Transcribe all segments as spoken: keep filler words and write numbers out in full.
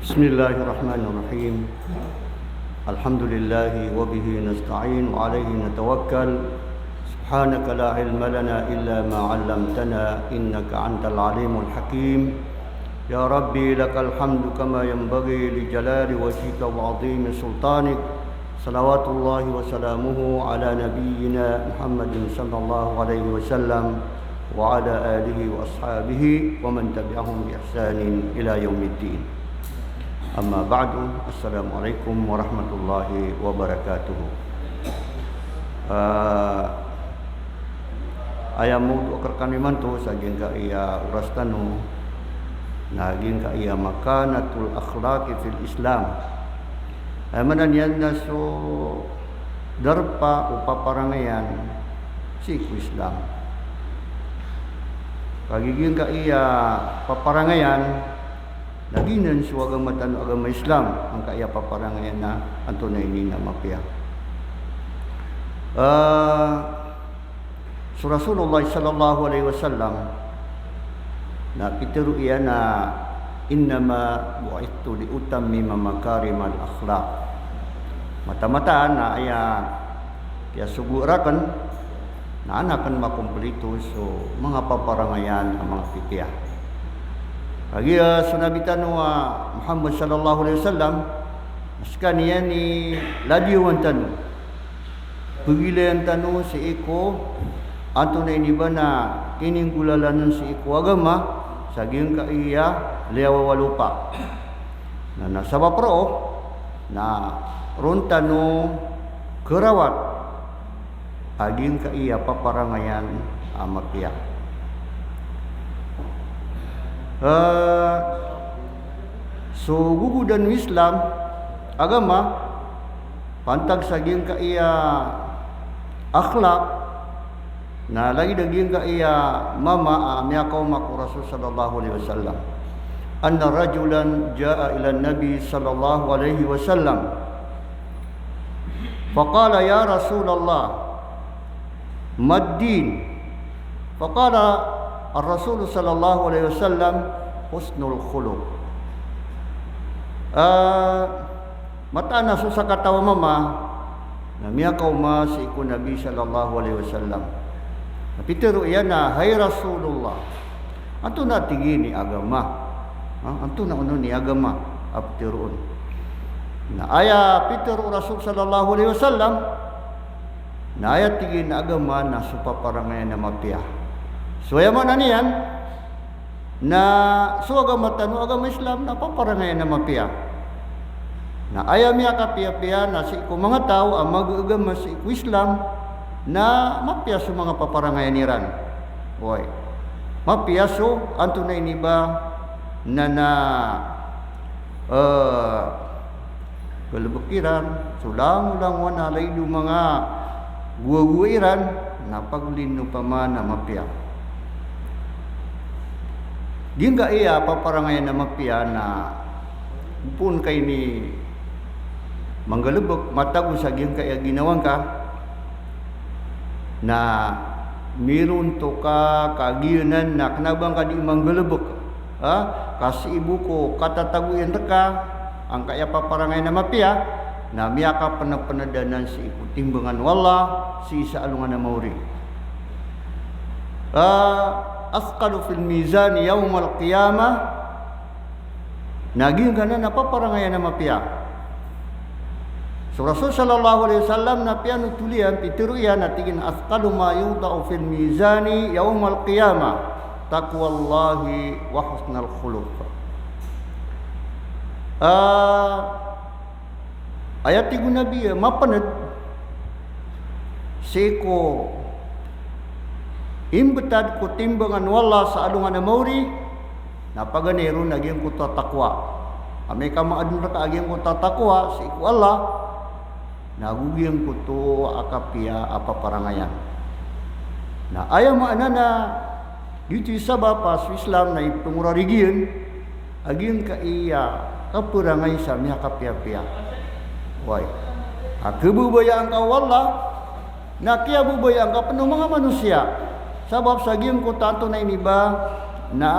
بسم الله الرحمن الرحيم. الحمد لله وبه نستعين وعليه نتوكل. سبحانك لا علم لنا إلا ما علمتنا إنك أنت العليم الحكيم. يا ربي لك الحمد كما ينبغي لجلال وجهك وعظيم سلطانك. صلوات الله وسلامه على نبينا محمد صلى الله عليه وسلم وعلى آله وأصحابه ومن تبعهم بإحسان إلى يوم الدين. أما بعد، السلام عليكم ورحمة الله وبركاته. Ah, aya mawdu a karkanimanto sa giyangkaya oras tano, na giyangkaya makanatul akhlaqi fil Islam. Aya maana niyan na so darpa o paparangayan sii ko Islam. Kagiya giyangkaya paparangayan, na giyanan so agama tano a agama Islam, angkaya paparangayan na antonaa ini na mapiya. Ah, so Rasulullah sallallahu alaihi wasallam, na pitharo iyan a, "Innama bu'ithtu li utammima makarimal akhlaq." Mataan-mataan na aya kiyasogo rakn, na an akn makomplito so manga paparangayan a manga pipiya. Kagiya so Nabi tano a Muhammad sallallahu alaihi wasallam, a skaniyan i ladiyawan tano, pagilayan tano sii ko antonaa ini ba na kininggolalan sii ko agama sa giyangkaya liyawaw a lopa. Na, na sabap roo, na ron tano karawat a giyangkaya paparangayan a mapiya. Eh, so gogodan o Islam, agama, pantag sa giyangkaya akhlaq, na lagid a giyangkaya mama a miyakaoma ko Rasul sallallahu alaihi wasallam. Anna rajulan jaa ila Nabi sallallahu alaihi wasallam. Faqala, "Ya Rasulallah, mad din?" Faqala ar-Rasul sallallahu alaihi wasallam, "Husnul khuluq." Ah, mataan a so sakataw a mama na miyakaoma sii ko Nabi sallallahu alaihi wasallam. Na pitharo iyan a, "Hay Rasulullah, antonaa, tig iyan, i agama?" Ha? "Antonaa onon i agama?" a pitharo on. Na aya pitharo o Rasul sallallahu alaihi wasallam, na aya tig iyan a agama na so paparangayan a mapiya. So aya maana niyan na so agama tano a agama Islam na paparangayan a mapiya. Na aya miyakapiyapiya na sii ko manga taw a mag-agama sii ko Islam na mapiya so manga paparangayan iran. Oway. Mapiya so antonaa ini ba na, na, eh, galbk iran, so langolangon a lagid o manga gowagowa iran, na paglin o pama na mapiya. Giyangkaya paparangayan a mapiya na opama ka ini manggalbk, matago sa giyangkaya ginawa ngka, na mironto ka, kagiya nan na kna ba ngka di manggalbk, ha? Ka sii bo ko katatagoan rka angkaya paparangayan a mapiya, na miyakapnpnd anan sii ko timbangan o Allah sii sa alongan a maori. Ah, athqalu fil mizan yawmal qiyamah, na giyangkanan a paparangayan a mapiya. So Rasul sallallahu alaihi wasallam na piyanothol iyan, pitharo iyan a tig iyan, "Athqalu ma yuda'u fil mizani yawmal qiyamah, taqwallahi wa husnul khuluq." Ah, aya tig o Nabi a mapnd sii ko imbtad ko timbangan o Allah sa alongan a maori, na paganay ron a giyangkoto a taqwa. Amay ka maadn rka a giyangkoto a taqwa sii ko Allah, na go giyangkoto a kapiya a paparangayan. Na aya maana na giyoto i sabap a so Islam na ipthongorarigi iyan a giyangkaya kaparangay sa miyakapiyapiya. Oway. A khababayaan ka o Allah, na kiyababayaan ka pn o manga manosiya. Sabap sa giyangkoto a antonaa ini ba na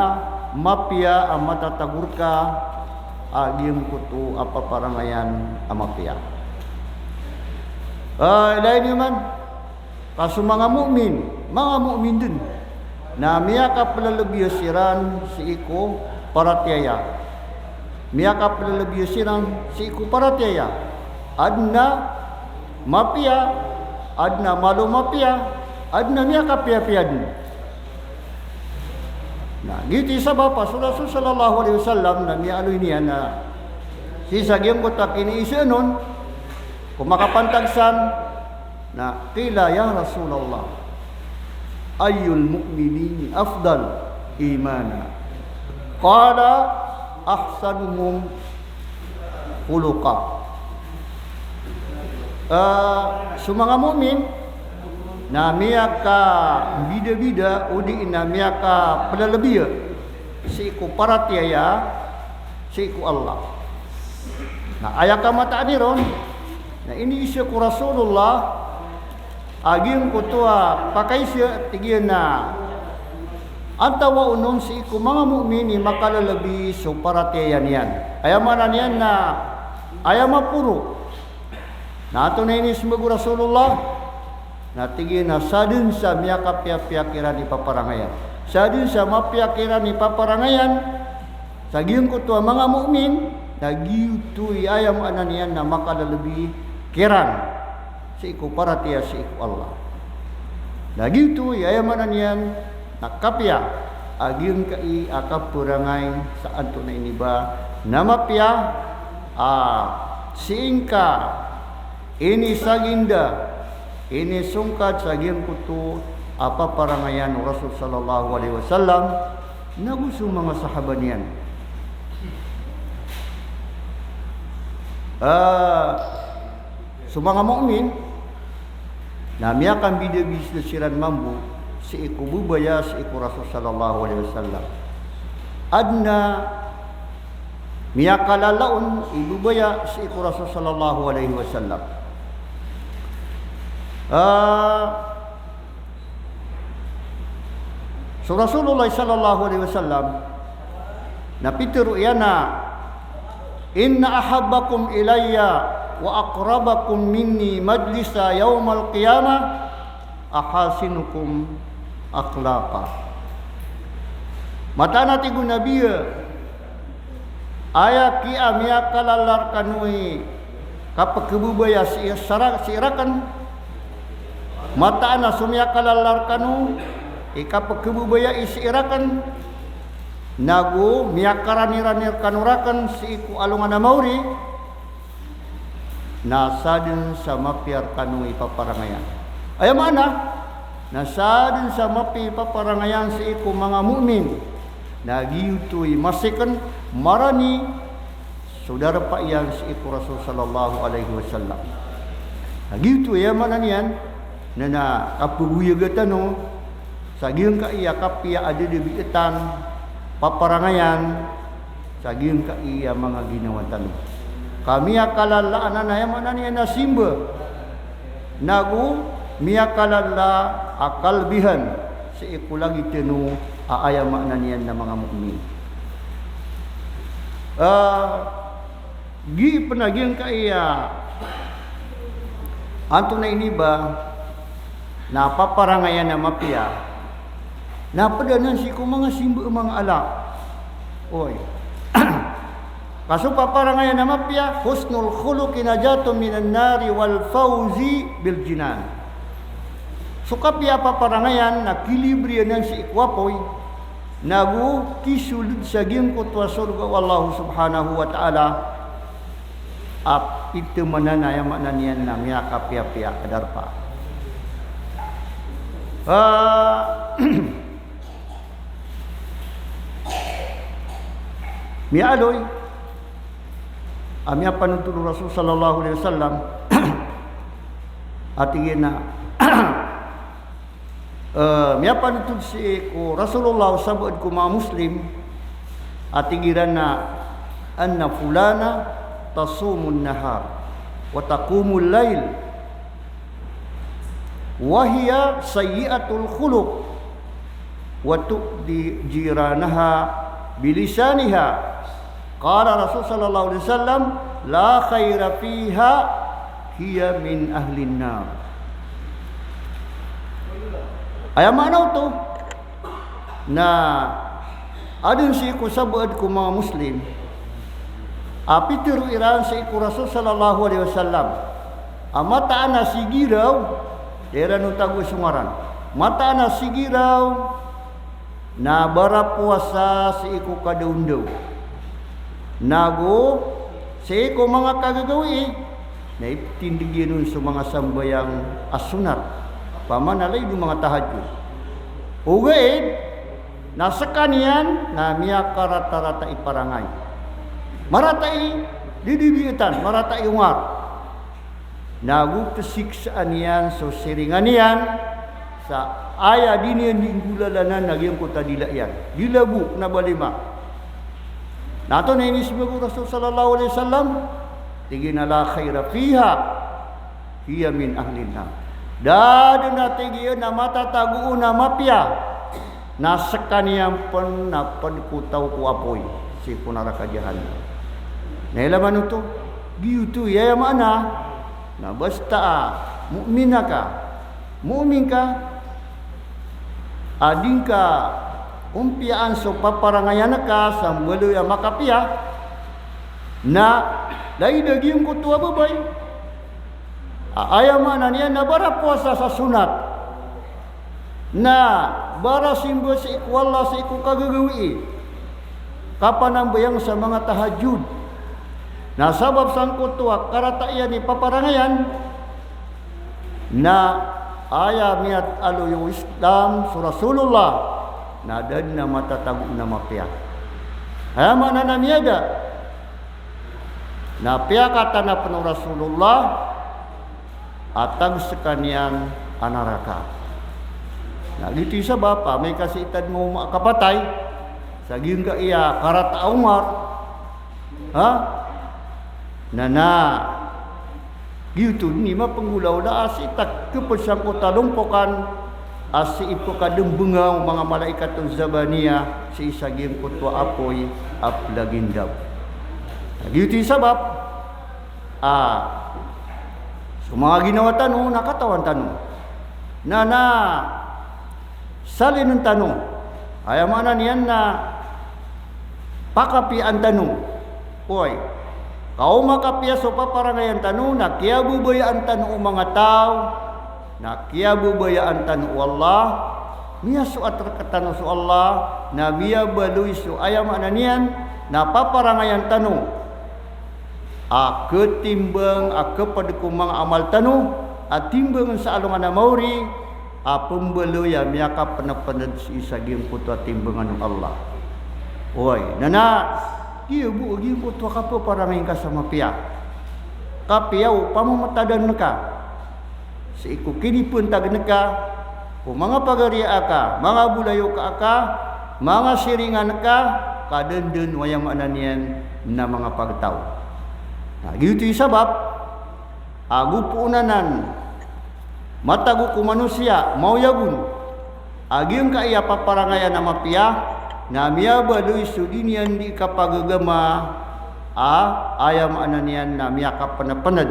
mapiya a matatago rka a giyangkoto a paparangayan a mapiya. Ah, ilay niyo man, ka so manga mu'min, manga mu'min dn, na miyakaplalabiya siran sii ko paratiyaya. Miyakaplalabiya siran sii ko paratiyaya. Adn a mapiya, adn a malo mapiya, adn a miyakapiyapiya dn. Na giyoto i sabap a so Rasul sallallahu alaihi wasallam na miyaaloy niyan a sii sa giyangkoto a kiniisaan on ko makapantag san, na qila, "Ya Rasulullah, ayyul mu'minina afdal imana?" Qala, "Ahsanuhum khuluqa." Ah, so manga mu'min na miyakambidabida odi na miyakaplalabiya sii ko paratiyaya sii ko Allah. Na aya kamataan iron na iniisa ko Rasulullah a giyangkoto a pakaiza, tig iyan a antawaa on sii ko manga mu'min i makalalabi so paratiyaya niyan. Aya maana niyan na aya maporo. Na antonaa i inismbag o Rasulullah? Na tig iyan a sadn sa miyakapiyapiya kiran i paparangayan. Sadn sa mapiya kiran i paparangayan sa giyangkoto a manga mu'min, na giyoto i aya maana niyan na makalalabi kiran sii ko paratiyaya sii ko Allah. Na giyoto i aya maana niyan na kapiya a giyangkai a kaparangay sa antonaa ini ba na mapiya, a sii ngka inisaginda, inisongkad sa giyangkoto a paparangayan o Rasul sallallahu alaihi wasallam, nago so manga sahaba niyan. Ah, so manga mu'min na miyakambidabida siran mambo sii ko babaya sii ko Rasul sallallahu alaihi wasallam. Adn a miyakalala on i babaya sii ko Rasul sallallahu alaihi wasallam. Ah, so Rasulullah sallallahu alaihi wasallam na pitharo iyan a, "Inna ahabbakum ilayya wa aqrabakum minni majlisa yawmal qiyamah ahasinukum akhlaqa." Mataan a tig o Nabi a, aya kiya miyakalala rkano i kapkhababaya sii sara-, sii rakn, mataan a so miyakalala rkano i kapkhababaya i sii rakn, nago miyakaranirani rkano rakn sii ko alongan a maori, na sadn sa mapiya rkano i paparangayan. Aya maana na sadn sa mapiya i paparangayan sii ko manga mu'min, na giyoto i masikn marani so darpa iyan sii ko Rasul sallallahu alaihi wasallam. Na giyoto i aya maana niyan na, na kapagoyaga tano sa giyangkai a kapiya a dadabiatan, paparangayan, sa giyangkai a manga ginawa tano. Ka miyakalala anan a aya maana niyan na simba, nago miyakalala a kalbihan sii ko lagid tano a aya maana niyan na manga mu'min. Ah, gii pn a giyangkai a antonaa ini ba na paparangayan a mapiya na pd anan sii ko manga simba a manga ala. Oy. Ka so paparangayan a mapiya, husnul khuluqi najatun minan nari wal fawzi bil jinan. So kapiya a paparangayan na kilibriyan anan sii ko apoy, nago kisold sa giyangkoto a sorga o Allah subhanahu wa ta'ala, a pithamanan a aya maana niyan na miyakapiyapiya a darpa. Ah, miyaaloy a miyapanothol o Rasul sallallahu alaihi wasallam a tig iyan a, eh, miyapanothol sii ko Rasulullah o sabaad ko manga Muslim a tig iran a, "Anna fulana tasumun nahar wa taqumul lail." Wa hiya sayyi'atul khuluq, wa tu'dhi jiranaha bilisaniha, Qala Rasul sallallahu alaihi wasallam, "La khaira fiha, hiya min ahlin nar." Aya maana oto na adn sii ko sabaad ko manga Muslim a pitharo iran sii ko Rasul sallallahu alaihi wasallam a mataan a sigiraw, da iran oto tago so ngaran, mataan a sigiraw na barapowasa sii ko kadaondaw, nago sii ko manga kagagawii na iptindg iyan on so manga sambayang a sonat, pamana lagid o manga tahajjud. Ogaid na skaniyan na miyakaratarata i parangay. Marata i didibiyatan, marata i ongar. Nago psiksaan iyan so siringan iyan sa aya di niyan di nggolalanan a giyangkoto a dila iyan. Dila bo na ba lima. Na antonaa i inismbag o Rasul sallallahu alaihi wasallam? Tig iyan a la khaira fiha, hiya min ahlin nar. Da dn a tig iyan a matatago on a mapiya na skaniyan pn na pd ko taw ko apoy sii ko naraka jahannam. Na ilay man oto, giyoto i aya maana na basta a mu'min ka, mu'min ka, a di ngka ompiyaan so paparangayan ka sa mbaloy a makapiya, na lagid a giyangkoto a babay a aya maana niyan na barapowasa sa sonat, na barasimba sii ko Allah sii ko kagagawii, kapanambayang sa manga tahajjud. Na sabap sangkoto a karata iyan i paparangayan, na aya miyataloy o Islam so Rasulullah, na da dn a matatago on a mapiya. Aya maana na miyada na piyakatana pn o Rasulullah a tago skaniyan a naraka. Na giyoto i sabap a amay ka sii tadn mambo makapatay sa giyangkaya karata a ongar, ha? Na, na giyoto dn i mapnggolawla a sii ta khapd sangkoto a lompokan a sii pkadmbnga o manga malaikat o Zabaniya sii sa giyangkoto a apoy a plagindaw. Na giyoto i sabap a so manga ginawa tano na katawan tano. Na, na salin tano. Aya maana niyan na pakapiyaan tano. Oy. Ka o makapiya so paparangayan tano na kiyababayaan tano o manga taw, na kiyababayaan tano o Allah, miyasoat rktano so Allah, na miyabaloy so aya maana niyan na paparangayan tano a khatimbang a khapd ko manga amal tano a timbangn sa alongan a maori a pmbaloy a miyakapnpnd sii sa giyangkoto a timbangan o Allah. Oy, na na, giya bo a giyangkoto a kapaparangay ngka sa mapiya. Kapiya o pamamatadan ka sii ko kinipntagn ka ko manga pagariya aka, manga bolayoka aka, manga siringan ka, ka dndn o aya maana niyan na manga pagtaw. Na giyoto i sabap a go poon anan matago ko manosiya, maoyag on a giyangkaya paparangayan a mapiya na miyabaloy so di niyan di kapagagama a aya maana niyan na miyakapnpnd.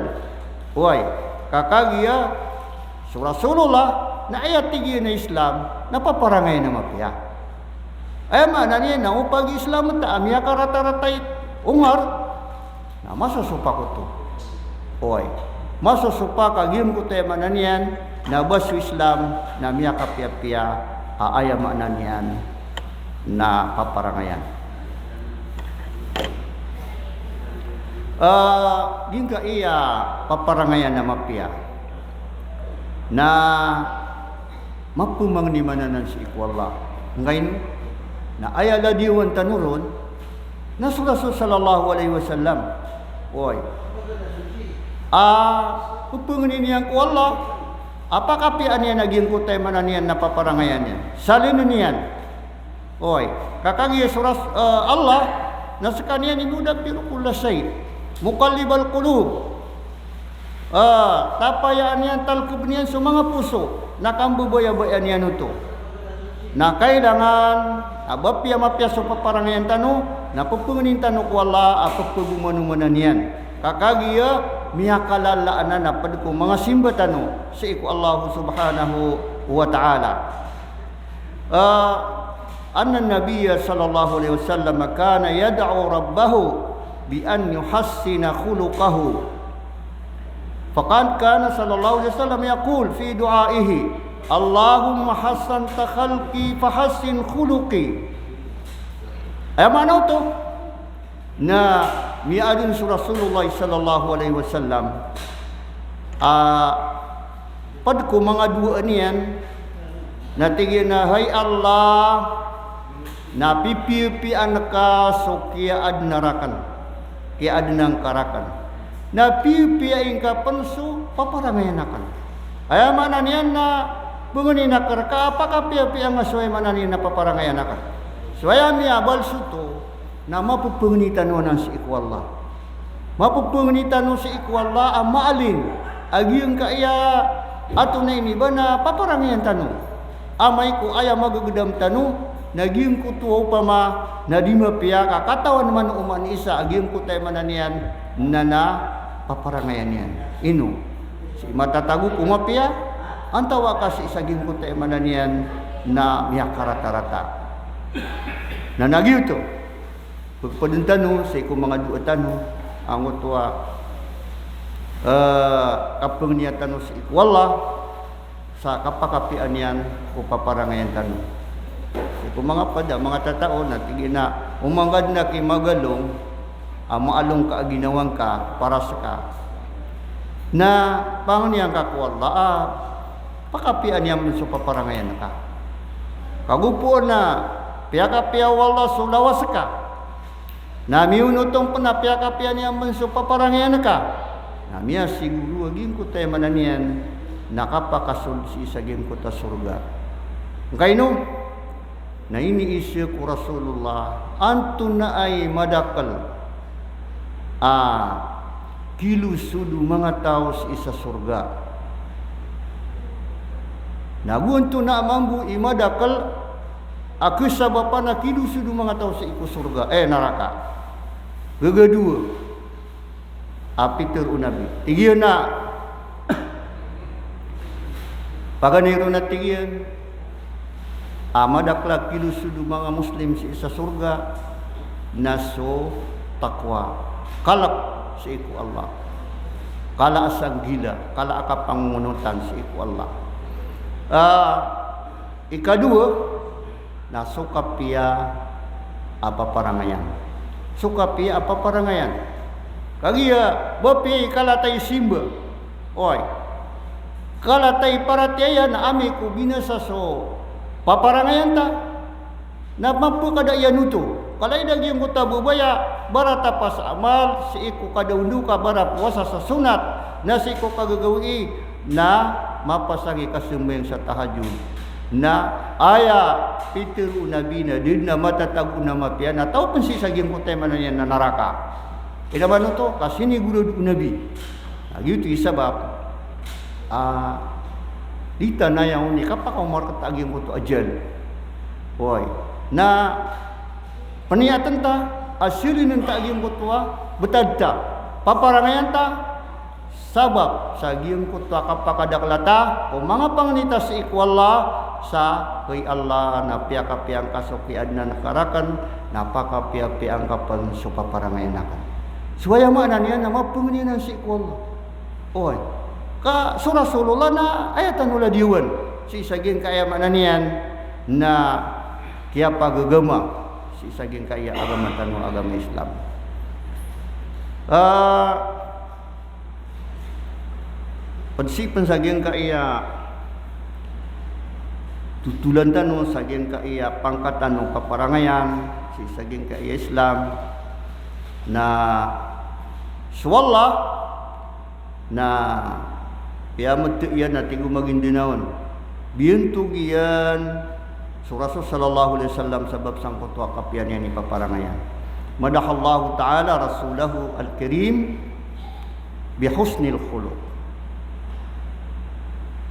Oy, ka kagiya so Rasulullah na aya tig iyan a Islam na paparangayan a mapiya. Aya maana niyan na o pag-Islam ta a miyakaratarata i ongar, na masosopak oto. Oy, masosopak a giyangkoto aya maana niyan na ba so Islam na miyakapiyapiya a aya maana niyan na paparangayan. Ah, giyangkaya paparangayan a mapiya na mapmangni man anan sii ko Allah. Angkaino? Na aya ladiyawan tano ron na so Rasul sallallahu alaihi wasallam. Oy. A, pphangnin iyan ko Allah a pakapiyaan iyan a giyangkoto aya maana niyan na paparangayan iyan. Salin iyan. Oy, ka kagiya so Ras-, eh, Allah na skaniyan i mudabbiru kulla shay, muqallibal qulub. Eh, tapayaan iyan, talkbn iyan so manga poso, na kambabayabayaan iyan oto. Na kailangan a ba piya mapiya so paparangayan tano, Na pphangnin tano ko Allah a pphagomanomanan iyan. Ka kagiya miyakalala anan a pd ko manga simba tano sii ko Allah subhanahu wa ta'ala. Ah, anna Nabiyya sallallahu alaihi wasallam kana yad'u rabbahu bi an yuhassina khuluqahu. Faqad kana sallallahu alaihi wasallam yaqul fi du'aihi, "Allahumma hassanta khalqi fahassin khuluqi." Aya maana oto na miyaadn so Rasulullah sallallahu alaihi wasallam a pd ko manga dowaan iyan na tig iyan a, "Hay Allah, na pipiyapiyaan ka so kiyaadna rakn, kiyaadna ngka rakn. Na pipiyapiyai ngka pn so paparangayan akn." Aya maana niyan na pphangnin akn rka a pakapiyapiya nga so, aya maana niyan na paparangayan akn. So aya miyabalsoto na mapphangni tano anan sii ko Allah. Mapphangni tano sii ko Allah a maalin a giyangkaya ato na ini ba na paparangayan tano. Amay ko aya magagdam tano na giyangkoto a opama na di mapiya ka katawan man o oman isa a giyangkoto, aya maana niyan na, na paparangayan iyan. Ino? Sii matatago ko mapiya, antawaa ka sii sa giyangkoto, aya maana niyan na miyakaratarata. Na, na giyoto. Pphadn tano sii ko manga dowa tano, angkoto a, eh, kapphangnia tano sii ko Allah sa kapakapiyaan iyan ko paparangayan tano. Sii ko manga pd a manga tatao na tig iyan a, o mangkadn a ki magalong a maalong ka a ginawa ngka, paras ka, na pangnia ngka ko Allah a pakapiyaan iyan pn so paparangayan ka. Kago pn a piyakapiya o Allah so lawas ka, na miyonot on pn a piyakapiya niyan pn so paparangayan ka, na miyasigoro a giyangkoto, aya maana niyan na kapakasold sii sa giyangkoto a sorga. Ngkaino? Na iniiza ko Rasulullah, antonaa i madakl a kilosod o manga taw sii sa sorga. Na go antonaa mambo i madakl a khasabapan a kilosod o manga taw sii ko sorga, eh, naraka. Gagadowa a pitharo o Nabi. Tig iyan a, paganay ron a tig iyan a madakl a kilosod o manga Muslim sii sa sorga na so taqwa. Kalk sii ko Allah. Kala a sanggila, kala a kapangongonotan sii ko Allah. Ah, ikadowa, na so kapiya a paparangayan. So kapiya a paparangayan. Kagiya ba piya i kala ta i simba. Oway. Kala ta i paratiyaya na amay ko binasa so paparangayan ta, na mapkada iyan oto. Kala i da giyangkoto a babaya, bara tapas amal, sii ko kadaondoka, bara powasa sa sonat, na sii ko kagagawii, na mapasang i kasambayang sa tahajjud. Na aya pitharo o Nabi na da dn a matatago na mapiya na taw pn sii sa giyangkoto, aya maana niyan na naraka. Ino man oto, ka sinigorado o Nabi. Na giyoto i sabap a di ta nayawn i kapakaoma rkta a giyangkoto a ajal. Oway. Na pniyatn ta, a sirinen ta a giyangkoto a btad ta, paparangayan ta, sabap sa giyangkoto a kapakadakla ta ko manga pangni ta sii ko Allah, sa hay Allah na piyakapiya ngka so kiyaadna ngka rakn, na pakapiyapiya ngka pn so paparangayan akn. So aya maana niyan na mapangni anan sii ko Allah. Oway. Ka so Rasulullah na aya tano ladiyawan sii sa giyangkaya maana niyan na kiyapagagama sii sa giyangkaya agama tano a agama Islam. Ah, pd sii pn sa giyangkaya totolan tano, sa giyangkaya pangkat tano, paparangayan sii sa giyangkaya Islam. Na so Allah na piyamta iyan a tig o magindaw on, biyantog iyan so Rasul sallallahu alaihi wasallam sabap sangkoto a kapiya niyan i paparangayan. Madahallahu ta'ala rasulahu al-karim bi husnil khuluq.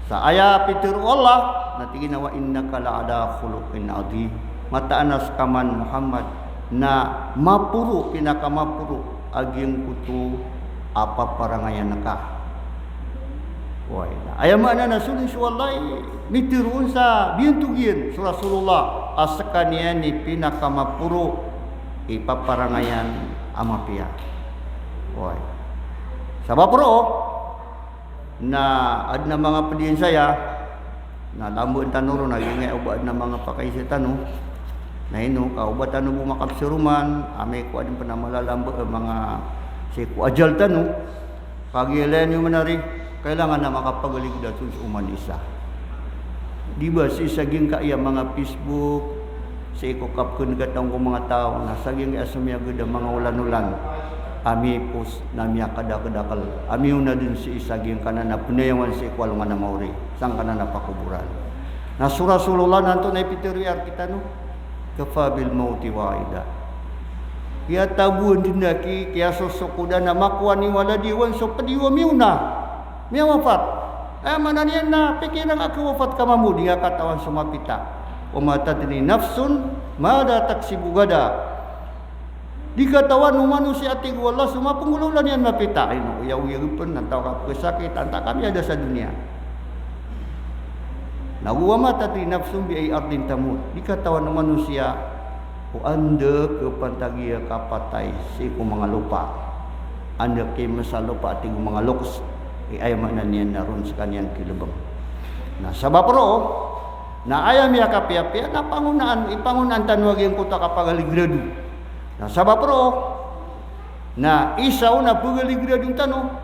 Sa aya pitharo o Allah na tig iyan a, "Wa innaka la'ala khuluqin adhim." Mataan a ska man Muhammad na maporo, pinakamaporo a giyangkoto a paparangayan ka. Oway. Aya maana na so dn so Allah i mitharo on sa biyantog iyan so Rasulullah a skaniyan i pinakamaporo i paparangayan a mapiya. Oway. Sabap roo na adn a manga pd iyan saya, na lamba tano ron, na giyangkaya o ba adn a manga pakaisa tano. Na ino ka o ba tano bo makapsoroman, amay ko adn pn a malalamba a manga sii ko ajal tano. Kagiya ilaya niyo man ari, kailangan na makapagaligdad so oman isa. Di ba sii sa giyangkaya manga Facebook, sii ko kapknegatan ko manga taw, na sa giyangkaya somiyagad a manga olan-olan a mipost na miyakadakdakl a miona dn sii sa giyangkanan a pnayawan sii ko alongan a maori, sangkanan a pakoboran. Na so Rasulullah na antonaa i pitharo iyan rktano? Kafa bil mawti wa'ida. Kiyataboan dn aki, kiyasosokodan a makowa niyo a ladiyawan so pd iyo a miona, miyawafat. Aya maana niyan na pikira ngka a kawafat ka mambo, di ngka katawan so mapita. Wa ma tadri nafsun madha taksibu ghada. Di katawan o manosiya, tig o Allah, so mapenggolawla niyan mapita. Ay, no, oyagoyag pn, antaa ka pkhasakit, antaa ka miyada sa doniya. Nago wa ma tadri nafsun bi ayyi ardin tamut. Di katawan o manosiya o anda kapantag iyan kapatay sii ko manga lopa. Anda kiyamasa lopa, tig o manga loks. I aya maana niyan na ron skaniyan kilbng. Na sabap roo, na aya miyakapiyapiya na pangonaan, ipangonaan tano a giyangkoto a kapagaligrado. Na sabap roo, na isa on a pagaligrado tano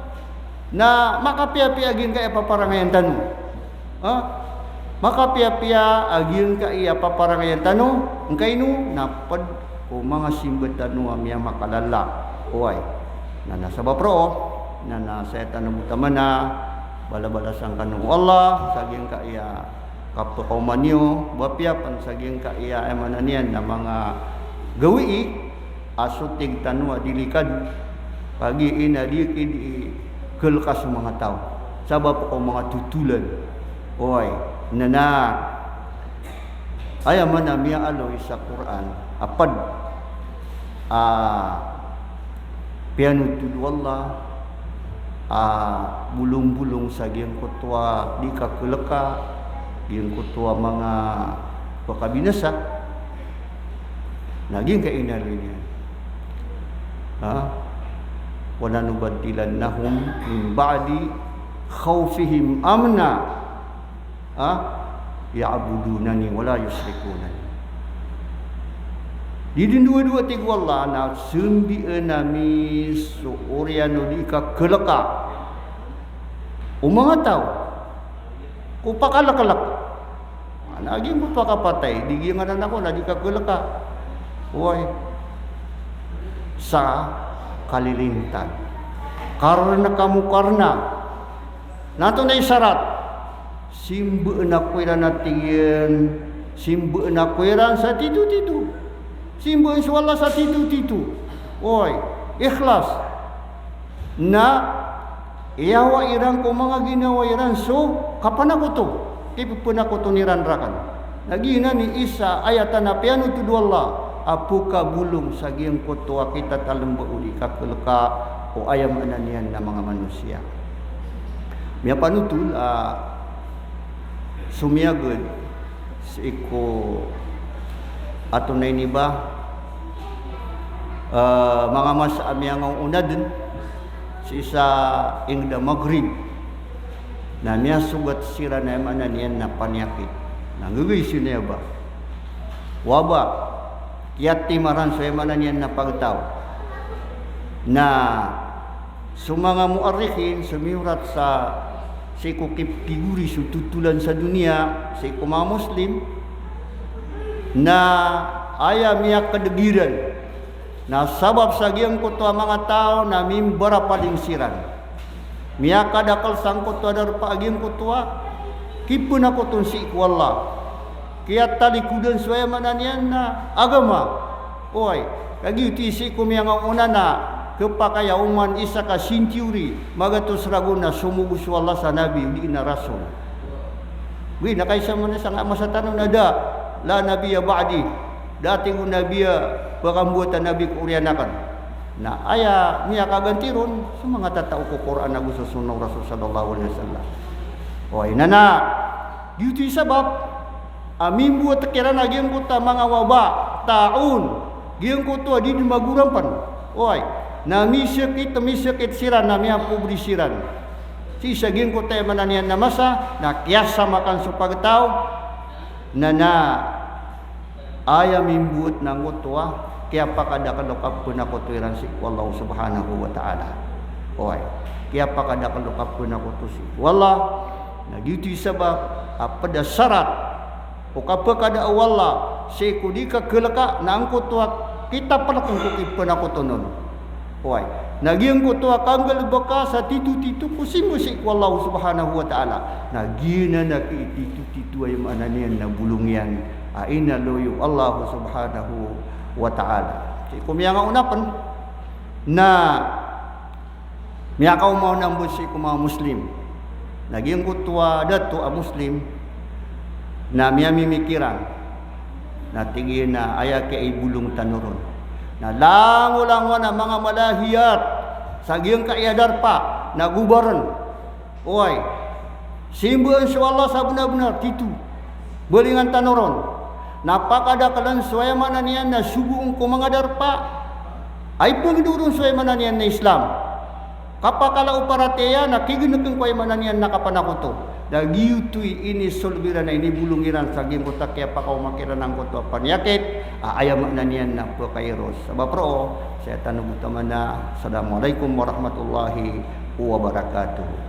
na makapiyapiya a giyangkaya paparangayan tano. Ha? Makapiyapiya a giyangkaya paparangayan tano, ngkaino? Na pd ko manga simba tano a miyamakalala. Oway. Na, na sabap roo, na, na saya tano bo taman a balabalasan kano o Allah sa giyangkaya kapakaoma niyo, ba piya pn sa giyangkaya, aya maana niyan na manga gawii a so tig tano a delikado, kagiya ina di ki di kalka so manga taw sabap ko manga totolan. Oway, na na aya maana miyaaloy sa Qur'an a pd a piyanotol o Allah a bolongbolong sa giyangkoto a di kakalka, giyangkoto a manga pakabinasa. Na giyangkai inaloy niyan. Ha? Wa lanubaddilannahum min ba'di khawfihim amna. Ha? Ya'budunani wa la yushrikuna bi. Di dn dowa-dowa, tig o Allah, na sambian ami so oriyan o di kakalka o manga taw ko pakalklk. Ana giyangkoto a kapatay, di giyanganan ako na di kakalka. Oway. Sa kalilintan. Karna ka mo karna. Na antonaa i sarat? Simbaan ako iran a tig iyan, simbaan ako iran sa titotito. Simbaan so Allah sa titotito. Oway, ikhlas. Na iyawa iran ko manga ginawa iran so kapanakoto. Kipepanakoton iran rakn. Na giyanan i isa a ayat a piyanotol o Allah a pkabolong sa giyangkoto a kitatalmba o di kakalka o aya maana niyan na manga manosiya. Miyapanotol a somiyagad sii ko ato na ini ba, eh, manga masa a miyangaoona dn sii sa ingd a Maghrib. Na miyasogat siran a aya maana niyan na paniyakit. Na nggagaisi niyan ba? Waba. Kiyatimaran so aya maana niyan na pagtaw. Na so manga muarrikhin, somiyorat sa sii ko kipkigori so totolan sa doniya sii ko manga Muslim, na aya miyakadg iran na sabap sa giyangkoto a manga taw na mimbarapaling siran. Miyakadakl sangkoto a darpa a giyangkoto a kipanakoton sii ko Allah. Kiyatalikodan so aya maana niyan na agama. Oway, kagiya oto i sii ko miyangaoona na khapakay a oman isa ka century, magatos ragon a somogo so Allah sa nabi, odi na rasul. Oway, na kaisa man sa nga masa tano na da, la nabiyya ba'di. Da a tig o Nabi a pkamboat a Nabi ko oriyan akn. Na aya miyakaganti ron so manga tatao ko Qur'an ago so sunnah o Rasul sallallahu alaihi wasallam. Oway, na na giyoto i sabap a mimboat kiran a giyangkoto a manga waba, ta'un, giyangkoto a di dn magorampn. Oway, na misakit, misakit siran, na miyapobri siran. Sii sa giyangkoto a aya maana niyan na masa, na kiyasamakan so pagtaw, na na aya mimboat na angkoto a kiyapakadakl o kapanakoto iran sii ko Allah subhanahu wa ta'ala. Oway, kiyapakadakl o kapanakoto sii ko Allah. Na giyoto i sabap a pd a sarat o kapakada o Allah sii ko di kakalka na angkoto a kitaplkn ko kipanakoton on. Oway. Na giyangkoto a kanggalbka sa titotito ko simba sii ko Allah subhanahu wa ta'ala. Na giyanan a kititotito a aya maana niyan na bolong iyan a inaloy o Allah subhanahu wa ta'ala. Sii ko miyangaona pn na miyakaoma on a mbo sii ko manga Muslim. Na giyangkoto a dato a Muslim na miyamimikiran. Na tig iyan a aya kiyaibolong tano ron na langolangon a manga malahiyat sa giyangkaya darpa na gobarn. Oway. Simbaan so Allah sa bnar-bnar, tito. Balingan tano ron. Na pakadakln so aya maana niyan na sogoon ko manga darpa a ipngndao ron so aya maana niyan na Islam. Kapakala o paratiyaya na kignkan ko aya maana niyan na kapanakoto. Na giyoto i inisolb iran a inibolong iran sa giyangkoto a kiyapakaoma kiran angkoto a paniyakit a aya maana niyan na pkairos. Sabap roo, saya tano bo taman a. Assalamualaikum warahmatullahi wabarakatuh.